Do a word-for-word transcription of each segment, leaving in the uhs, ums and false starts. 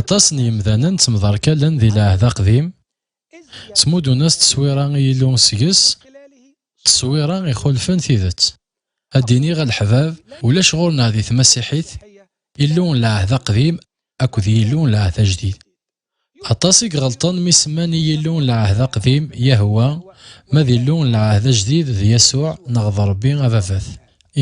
Aṭas n yemdanen ttemḍerkalen di lɛehd aqdim, ttmuddun-as tteswira i Yillu seg-s, tteswira ixulfen tidet. Ad d-iniɣ a leḥbab, ulac ɣur-neɣ di tmasiḥit Illu n lɛehd aqdim akked Yillu n lɛehd ajdid. Aṭas i iɣelṭen mi semman i Yillu n lɛehd aqdim Yahwa, ma d Illu n lɛehd ajdid d Yasuɛ neɣ d Ṛebbi Ababat.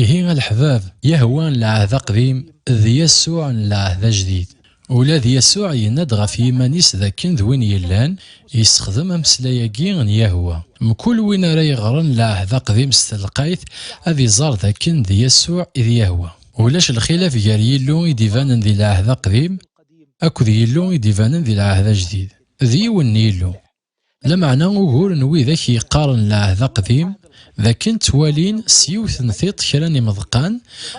Ihi a leḥbab, Yahwa n lɛehd aqdim d Yasuɛ n lɛehd ajdid. Ula d Yasuɛ yenna-d ɣef yiman-is d akken d win yellan, yessexdem ameslay-agi n Yahwa. Mkul win ara yeɣren lɛehd aqdim s telqayt, ad iẓer d akken d Yasuɛ i d Yahwa. Ulac lxilaf gar Yillu i d-ibanen di lɛehd aqdim akked Yillu i d-ibanen di lɛehd ajdid. D yiwen n Yillu. Lameɛna ugur n widak yeqqaren lɛehd aqdim, d akken ttwalin s yiwet n tiṭ kra n imeḍqan,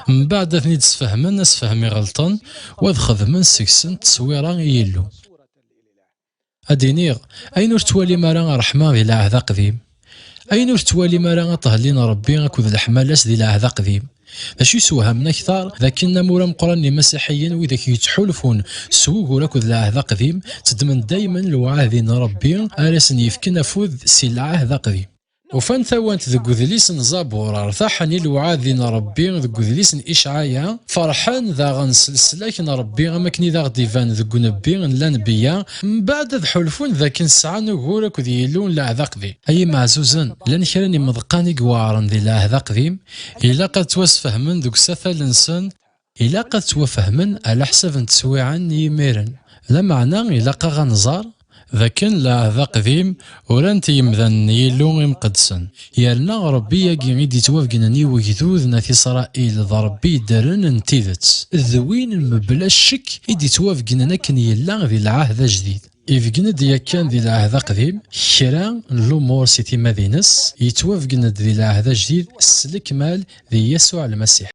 mbeɛd ad ten-id-sfehmen asefhem iɣelṭen, u ad xedmen seg-sen tteswira i Yillu. Ad d-iniɣ, ayen ur tettwalim ara ṛṛeḥma di lɛehd aqdim, ayen ur tettwalim ara aṭhelli n Ṛebbi akked leḥmala-s di lɛehd aqdim, d acu yessewhamen akteṛ d akken amur ameqqran n imasiḥiyen, widak yettḥulfun s wugur akked lɛehd aqdim, tteddmen daymen lewɛadi n Ṛebbi ara sen-yefken afud si lɛehd aqdim. Ufan tawant deg udlis n Zabur, rtaḥen i lewɛadi n Ṛebbi deg udlis n Icɛaya, ferḥen daɣen s leslak n Ṛebbi am akken i d aɣ-d-iban deg unebbi n Lanbeyya, mbeɛd ad ḥulfun d akken sɛan ugur akked Yillu n lɛehd aqdim. Ay imeɛzuzen, llan kra n imeḍqan i iweɛṛen di lɛehd aqdim, ilaq ad ttwasfehmen deg usatal-nsen, ilaq ad ttwafehmen ɛla ḥsab n teswiɛin n yimiren. Lameɛna ilaq-aɣ ad nẓer d akken lɛehd aqdim uran-t yemdanen n Yillu imqeddsen, yerna Ṛebbi-agi i d-ittwabegnen i wegdud n At Isṛayil d Ṛebbi iddren n tidet, d win mebla ccek i d-ittwabegnen akken yella di lɛehd ajdid. Ibeggen-d yakan di lɛehd aqdim kra n lumuṛ si timmad-ines, yettwabeggen-d di lɛehd ajdid s lekmal di Yasuɛ Lmasiḥ.